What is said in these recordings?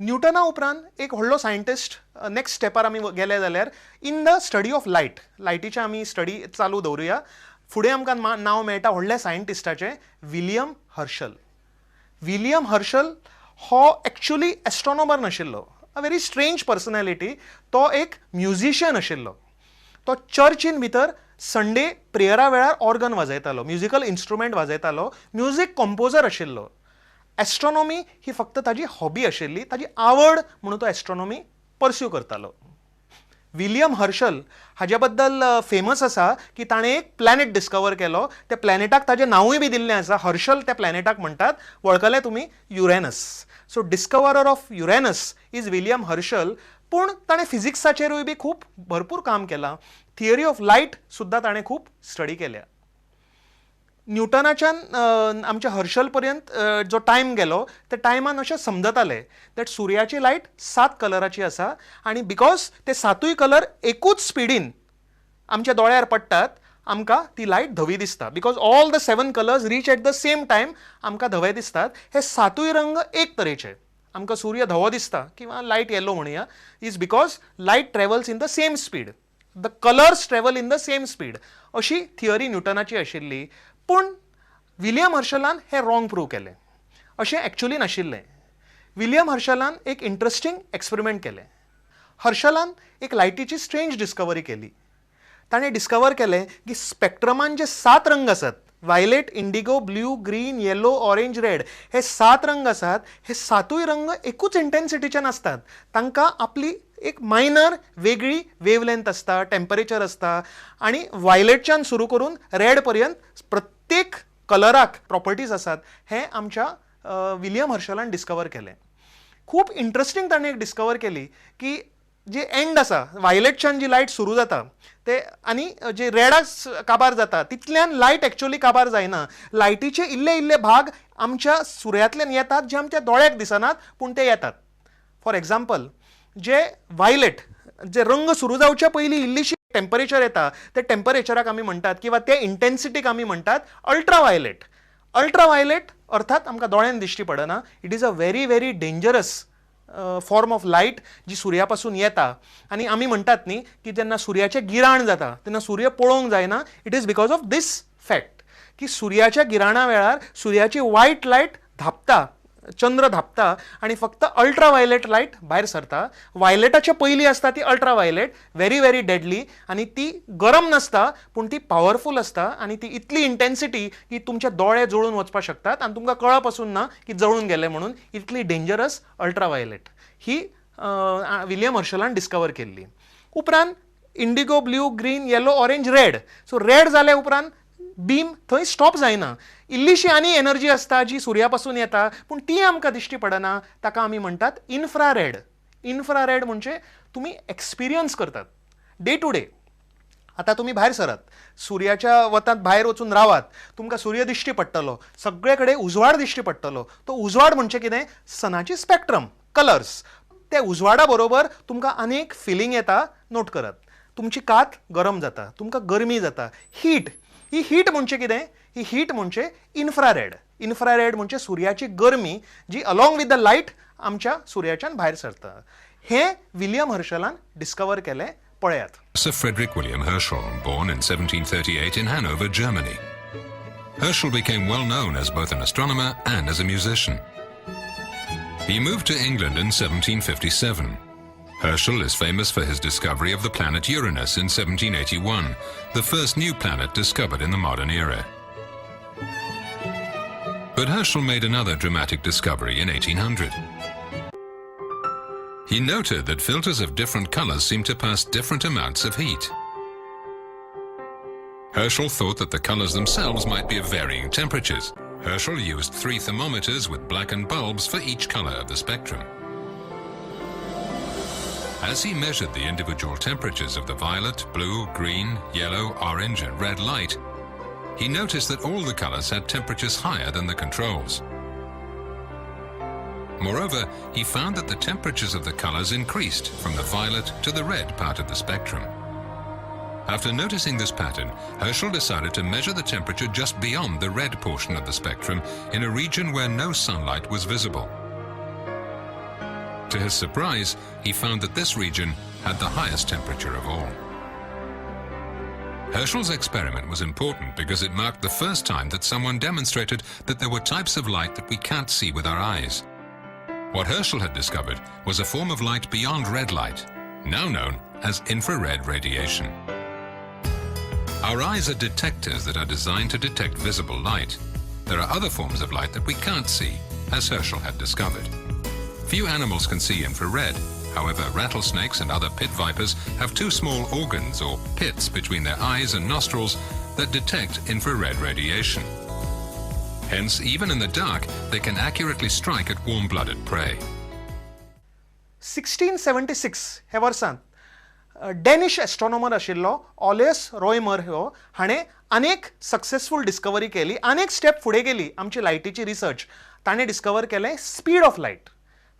न्यूटना उपरांत एक व्हडलो सायंटिस्ट, नेक्स्ट स्टेपार आमी गेले जाल्यार in the study of light, लायटीचे आमी स्टडी चालू दवरुया. फुडें आमकां नांव मेळटा व्हडल्या सायंटिस्टाचें, विलियम हर्शल. विलियम हर्शल हो एक्चुअली एस्ट्रॉनॉमर नाशिल्लो, अ व्हेरी स्ट्रेंज पर्सनॅलिटी. तो एक म्युझिशियन आशिल्लो. तो चर्चीन भितर संडे प्रेयरा वेळार ऑर्गन वाजयतालो, म्युजिकल इन्स्ट्रुमेंट वाजयतालो, म्युजीक कंपोजर आशिल्लो. एस्ट्रॉनॉमी ही फक्त ताजी हॉबी आशिल्ली, ताजी आवड म्हणून तो एस्ट्रॉनॉमी पर्स्यू करतालो. विलियम हर्शल हाजे बद्दल फेमस आसा की ताणें एक प्लॅनेट डिस्कवर केलो. त्या प्लॅनेटाक ताजें नांवूय बी दिल्लें आसा, हर्शल त्या प्लॅनेटाक म्हणटात. वळखले तुमी, Uranus. So discoverer of Uranus is William Herschel. पूण ताणें फिजिक्साचेरूय बी खूब भरपूर काम केलां. थियरी ऑफ लायट सुद्दां ताणें खूब स्टडी केल्या. न्यूटनाच्यान आमच्या हर्शल पर्यंत जो टायम गेलो त्या टायमान अशें समजतालें that सुर्याची लायट 7 कलराची आसा आनी because ते 7 कलर एकूच स्पिडीन आमच्या दोळ्यार पडटात, आमकां ती लायट धवी दिसता. Because all the 7 colours reach at the same time आमकां धवे दिसतात. हे 7 रंग एक तरेचे, आमकां सूर्य धवो दिसता किंवा लायट येलो म्हणया, is because light travels in the same speed, the colours travel in the same speed, अशी थियरी न्यूटनाची आशिल्ली. पूण विलियम हर्शलान हें रॉंग प्रूव केलें. अशें एक्चुअली नाशिल्लें. विलियम हर्शलान एक इंट्रस्टींग एक्सपेरिमेंट केलें. हर्शलान एक लायटीची स्ट्रेंज डिस्कवरी केली. ताणें डिस्कवर केलें की स्पेक्ट्रमान जे 7 रंग आसात, violet, indigo, blue, green, yellow, orange, red, हे 7 रंग आसात. हे 7 रंग एकूच इंटेन्सिटीचे नासतात. तांकां आपली एक मायनर वेगळी वेवलेंथ आसता, टेम्परेचर आसता. आनी वायलेटच्यान सुरू करून रेड पर्यंत प्रत्येक कलराक प्रॉपर्टीज आसात. हें आमच्या विलियम हर्शलान डिस्कवर केलें. खूब इंट्रस्टींग ताणें एक डिस्कवर केली की जे एंड आसा, वायलेटच्यान जी लायट सुरू जाता ते आनी जे रेडाक काबार जाता तितल्यान लायट एक्चुअली काबार जायना. लायटीचे इल्ले इल्ले भाग आमच्या सुर्यांतल्यान येतात जे आमच्या दोळ्याक दिसनात, पूण ते येतात. फॉर एग्जाम्पल, जे वायलेट जे रंग सुरू जावच्या पयलीं इल्लीशी टेम्परेचर येता, ते टेम्परेचराक आमी म्हणटात किंवा ते इंटेन्सिटीक आमी म्हणटात अल्ट्रा वायलेट. अल्ट्रा वायलेट अर्थात आमकां दोळ्यान दिश्टी पडना. It is a very very dangerous form of light जी सुर्या पासून येता. आनी आमी म्हणटात न्ही की जेन्ना सुर्याचें गिराण जाता तेन्ना सूर्य पळोवंक जायना. It is because of this fact की सुर्याच्या गिराणा वेळार सुर्याची वायट लायट धांपता, चंद्र धांपता आनी फक्त अल्ट्रा वायलेट लायट भायर सरता. वायलेटाच्या पयलीं आसता ती ultra violet, very very deadly, आनी ती गरम नासता पूण ती पावरफूल आसता आनी ती इतली इंटेन्सिटी की तुमचे दोळे जळून वचपाक शकतात आनी तुमकां कळप पसून ना की जळून गेले म्हणून. इतली डेंजरस अल्ट्रा वायलेट ही विलियम हर्शलान डिस्कवर केल्ली. उपरांत indigo, blue, green, yellow, orange, red. So red जाल्या उपरांत बीम थंय स्टॉप जायना. इल्लीशी आनी एनर्जी आसता जी सुर्या पासून येता पूण ती आमकां दिश्टी पडना. ताका आमी म्हणटात इन्फ्रारेड. इन्फ्रारेड म्हणजे तुमी एक्सपिरियन्स करतात डे टू डे. आतां तुमी भायर सरात, सुर्याच्या वतांत भायर वचून रावात, तुमकां सूर्य दिश्टी पडटलो, सगळे कडेन उजवाड दिश्टी पडटलो. तो उजवाड म्हणजे कितें? सनाची स्पेक्ट्रम, कलर्स. त्या उजवाडा बरोबर तुमकां आनीक फिलींग येता. नोट करात, तुमची कात गरम जाता, तुमकां गरमी जाता, हीट. ही हीट म्हणजे कितें? ही हीट म्हणजे इन्फ्रारेड. इन्फ्रारेड म्हणजे सुर्याची गरमी जी अलॉंग विथ the light आमच्या सुर्याच्यान भायर सरता. हें विलियम हर्शलान डिस्कवर केलें. पळयात. Sir Frederick William Herschel, born in 1738 in Hanover, Germany. Herschel became well known as both an astronomer and as a musician. He moved to England in 1757. Herschel is famous for his discovery of the planet Uranus in 1781, the first new planet discovered in the modern era. But Herschel made another dramatic discovery in 1800. He noted that filters of different colors seemed to pass different amounts of heat. Herschel thought that the colors themselves might be of varying temperatures. Herschel used 3 thermometers with blackened bulbs for each color of the spectrum. As he measured the individual temperatures of the violet, blue, green, yellow, orange, and red light, he noticed that all the colors had temperatures higher than the controls. Moreover, he found that the temperatures of the colors increased from the violet to the red part of the spectrum. After noticing this pattern, Herschel decided to measure the temperature just beyond the red portion of the spectrum in a region where no sunlight was visible. To his surprise, he found that this region had the highest temperature of all. Herschel's experiment was important because it marked the first time that someone demonstrated that there were types of light that we can't see with our eyes. What Herschel had discovered was a form of light beyond red light, now known as infrared radiation. Our eyes are detectors that are designed to detect visible light. There are other forms of light that we can't see, as Herschel had discovered. Few animals can see infrared. However, rattlesnakes and other pit vipers have two small organs or pits between their eyes and nostrils that detect infrared radiation. Hence, even in the dark, they can accurately strike at warm-blooded prey. 1676 हे वर्सांत Danish एस्ट्रॉनॉमर आशिल्लो ऑलेस रॉयमर हो हाणें अनेक successful discovery केली, अनेक step फुडें गेली आमची लायटीची रिसर्च. ताणें डिस्कवर केलें स्पीड ऑफ लायट.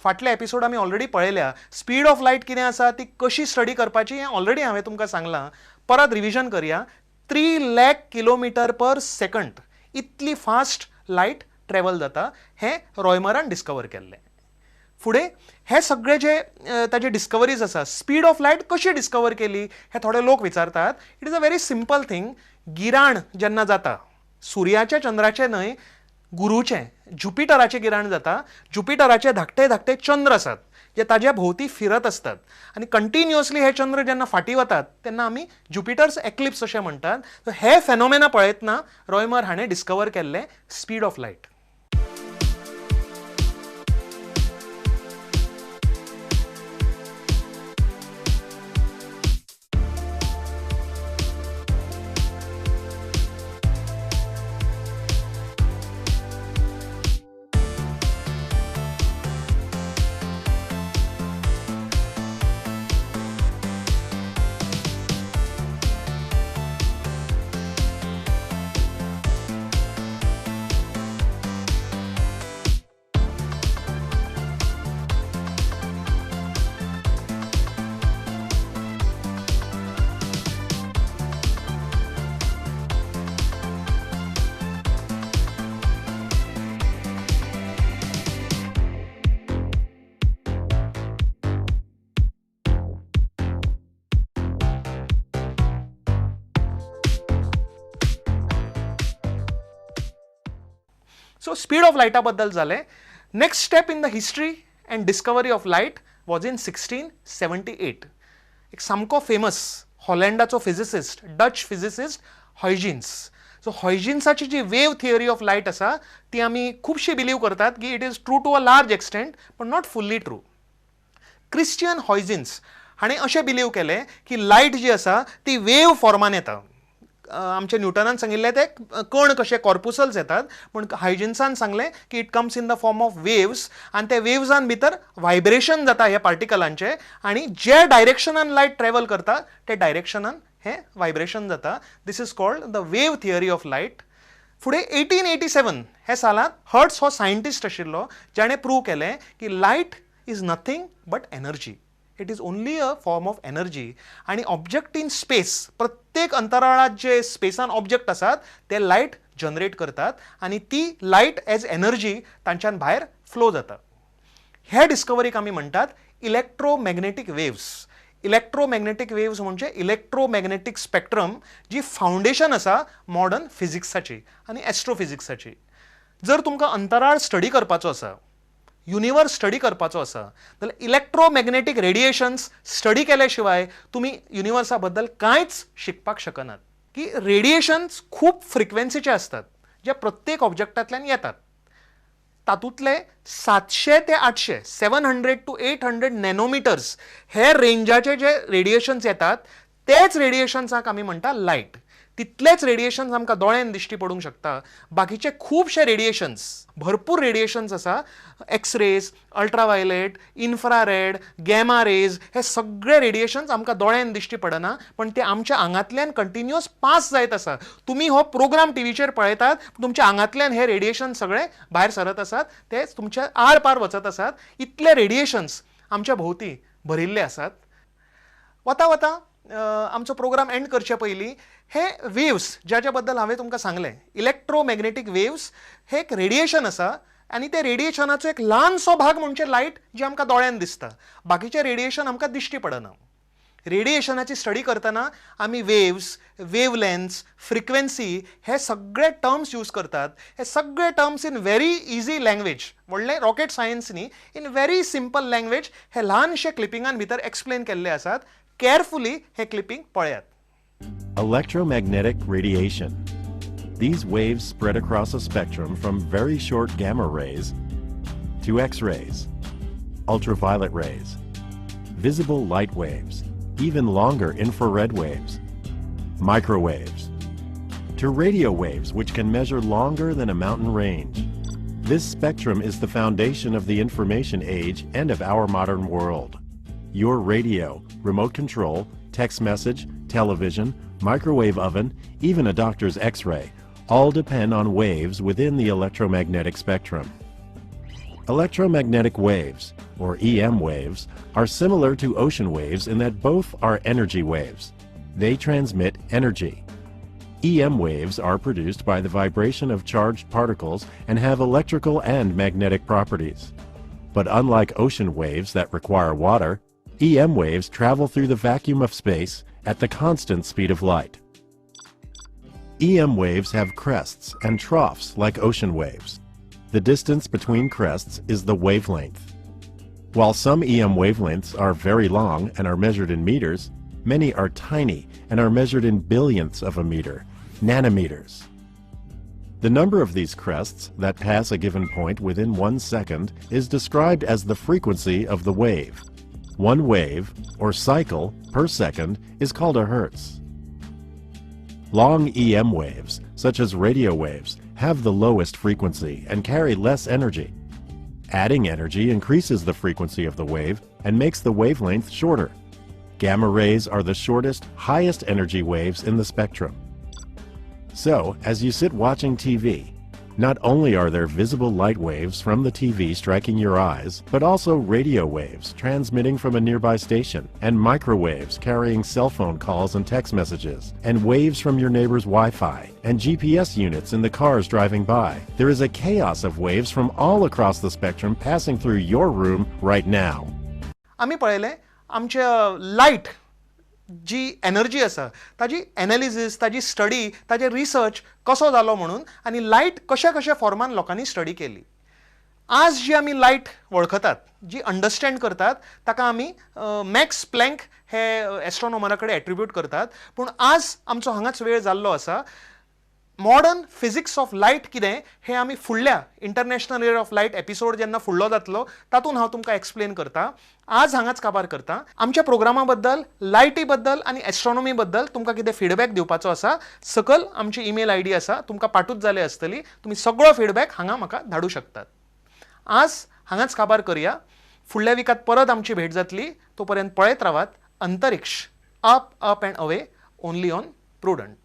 फाटल्या एपिसोड आमी ऑलरेडी पळयल्या स्पीड ऑफ लायट कितें आसा, ती कशी स्टडी करपाची हें ऑलरेडी हांवें तुमकां सांगलां. परत रिविजन करया. 3 लाख किलोमिटर पर सेकंड इतली फास्ट लायट ट्रॅवल जाता हें रॉयमरान डिस्कवर केल्लें. फुडें हे सगळे जे ताजे डिस्कवरीज आसा, स्पीड ऑफ लायट कशी डिस्कवर केली हे थोडे लोक विचारतात. It is a very simple thing. गिराण जेन्ना जाता, सुर्याचें चंद्राचें न्हय, गुरूचें ज्युपिटराचें गिराण जाता. ज्युपिटराचे धाकटे धाकटे चंद्र आसात जे ताज्या भोंवती फिरत आसतात आनी कंटिन्युअसली हे चंद्र जेन्ना फाटीं वतात तेन्ना आमी ज्युपिटर्स एक्लिप्स अशें म्हणटात. सो हे फेनोमेना पळयतना रॉयमर हाणें डिस्कवर केल्लें speed of light. So speed of लायटा बद्दल जालें. Next step in the history and discovery of light was in 1678. एक सामको फेमस हॉलंडाचो physicist, Dutch physicist Huygens. So हॉयजिन्साची जी वेव थियरी ऑफ लायट आसा ती आमी खुबशी बिलीव करतात की it is true to a large extent, पण not fully true. Christiaan Huygens हाणें अशें बिलीव केलें की लायट जी आसा ती वेव फॉर्मान येता. आमच्या न्यूटनान सांगिल्लें ते कण कशे कॉर्पुसल्स येतात, पूण हायजिन्सान सांगलें की it comes in the form of waves आनी ते वेव्सान भितर व्हायब्रेशन जाता ह्या पार्टिकलांचें आनी जे डायरेक्शनान लायट ट्रॅवल करता ते डायरेक्शनान हें व्हायब्रेशन जाता. This is called the wave theory of light. फुडें 1887 हे सालांत हर्ट्स हो सायंटिस्ट आशिल्लो जाणें प्रूव केलें की light is nothing but energy. It is only a form of energy. आनी ऑब्जेक्ट इन स्पेस, प्रत्येक अंतराळात जे स्पेसान ऑब्जेक्ट आसात ते लायट जनरेट करतात आनी ती लायट एज एनर्जी तांच्यान भायर फ्लो जाता. ह्या डिस्कवरीक आमी म्हणटात इलेक्ट्रोमॅग्नेटीक वेव्स. इलेक्ट्रोमॅग्नेटीक वेव्स म्हणजे इलेक्ट्रोमॅग्नेटीक स्पेक्ट्रम जी फावंडेशन आसा मॉडर्न फिजिक्साची आनी एस्ट्रोफिजिक्साची. जर तुमकां अंतराळ स्टडी करपाचो आसा, युनिवर्स स्टडी करपाचो आसा जाल्यार इलेक्ट्रोमॅग्नेटीक रेडिएशन्स स्टडी केल्या शिवाय तुमी युनिवर्सा बद्दल कांयच शिकपाक शकनात. की रेडिएशन्स खूब फ्रिक्वेन्सीचे आसतात जे प्रत्येक ऑब्जेक्टांतल्यान येतात. तातूंतले 700 ते 800 700 टू 800 नॅनोमिटर्स हे रेंजाचे जे रेडिएशन्स येतात तेच रेडिएशन्साक आमी म्हणटा लायट. तितलेच रेडिएशन्स आमकां दोळ्यान दिश्टी पडूंक शकता. बाकीचे खुबशे रेडिएशन्स, भरपूर रेडिएशन्स आसा, X-rays, ultraviolet, infrared, gamma rays, हे सगळे रेडिएशन्स आमकां दोळ्यान दिश्टी पडना, पण ते आमच्या आंगांतल्यान कंटिन्युअस पास जायत आसा. तुमी हो प्रोग्राम टीव्हीचेर पळयतात, तुमच्या आंगांतल्यान हे रेडिएशन सगळे भायर सरत आसात, ते तुमच्या आर पार वचत आसात. इतले रेडिएशन्स आमच्या भोंवती भरिल्ले आसात. वता वता आमचो प्रोग्राम एंड करचे पयलीं हे वेव्स ज्याच्या बद्दल हांवें तुमकां सांगलें, इलेक्ट्रोमॅग्नेटीक वेव्स हे एक रेडिएशन आसा आनी ते रेडिएशनाचो एक ल्हानसो भाग म्हणजे लायट जी आमकां दोळ्यान दिसता, बाकीचें रेडिएशन आमकां दिश्टी पडना. रेडिएशनाची स्टडी करतना आमी वेव्स, वेवलेंथ्स, फ्रिक्वेन्सी हे सगळे टर्म्स यूज करतात. हे सगळे terms in very easy language, व्हडलें रॉकेट सायन्स न्ही, इन व्हेरी सिंपल लँग्वेज हे ल्हानशे क्लिपिंगान भितर एक्सप्लेन केल्ले आसात. केअरफुली हे क्लिपिंग पळयात. Electromagnetic radiation. These waves spread across a spectrum from very short gamma rays to X-rays, ultraviolet rays, visible light waves, even longer infrared waves, microwaves, to radio waves which can measure longer than a mountain range. This spectrum is the foundation of the information age and of our modern world. Your radio, remote control, text message, television, microwave oven, even a doctor's x-ray, all depend on waves within the electromagnetic spectrum. Electromagnetic waves, or EM waves, are similar to ocean waves in that both are energy waves. They transmit energy. EM waves are produced by the vibration of charged particles and have electrical and magnetic properties. But unlike ocean waves that require water, EM waves travel through the vacuum of space at the constant speed of light. EM waves have crests and troughs like ocean waves. The distance between crests is the wavelength. While some EM wavelengths are very long and are measured in meters, many are tiny and are measured in billionths of a meter, nanometers. The number of these crests that pass a given point within 1 second is described as the frequency of the wave. One wave, or cycle, per second is called a hertz. Long EM waves, such as radio waves, have the lowest frequency and carry less energy. Adding energy increases the frequency of the wave and makes the wavelength shorter. Gamma rays are the shortest, highest energy waves in the spectrum. So, as you sit watching TV, not only are there visible light waves from the TV striking your eyes, but also radio waves transmitting from a nearby station, and microwaves carrying cell phone calls and text messages, and waves from your neighbor's Wi-Fi, and GPS units in the cars driving by. There is a chaos of waves from all across the spectrum passing through your room right now. आमी पळयलें आमच्या light जी energy आसा ताजी analysis, ताजी study, ताजे research कसो जालो म्हणून आनी लायट कशा कशा फॉर्मान लोकांनी स्टडी केली. आज जी आमी लायट वळखतात, जी अंडरस्टँड करतात, ताका आमी मॅक्स प्लँक हे एस्ट्रोनॉमरा कडेन एट्रिब्यूट करतात. पूण आज आमचो हांगाच वेळ जाल्लो आसा. मॉडर्न फिजिक्स ऑफ लायट कितें हें आमी फुडल्या international year of light episode जेन्ना फुडलो जातलो तातूंत हांव तुमकां एक्सप्लेन करता. आज हांगाच काबार करता. आमच्या प्रोग्रामा बद्दल, लायटी बद्दल आनी एस्ट्रॉनॉमी बद्दल तुमकां कितें फिडबॅक दिवपाचो आसा, सकयल आमची ईमेल I D आसा, तुमकां पाठूच जाले आसतली. तुमी सगळो फिडबॅक हांगा म्हाका धाडूं शकतात. आज हांगाच काबार करया. फुडल्या विकात परत आमची भेट जातली. तो पर्यंत पळयत रावात अंतरिक्ष, up up and away, only on Prudent.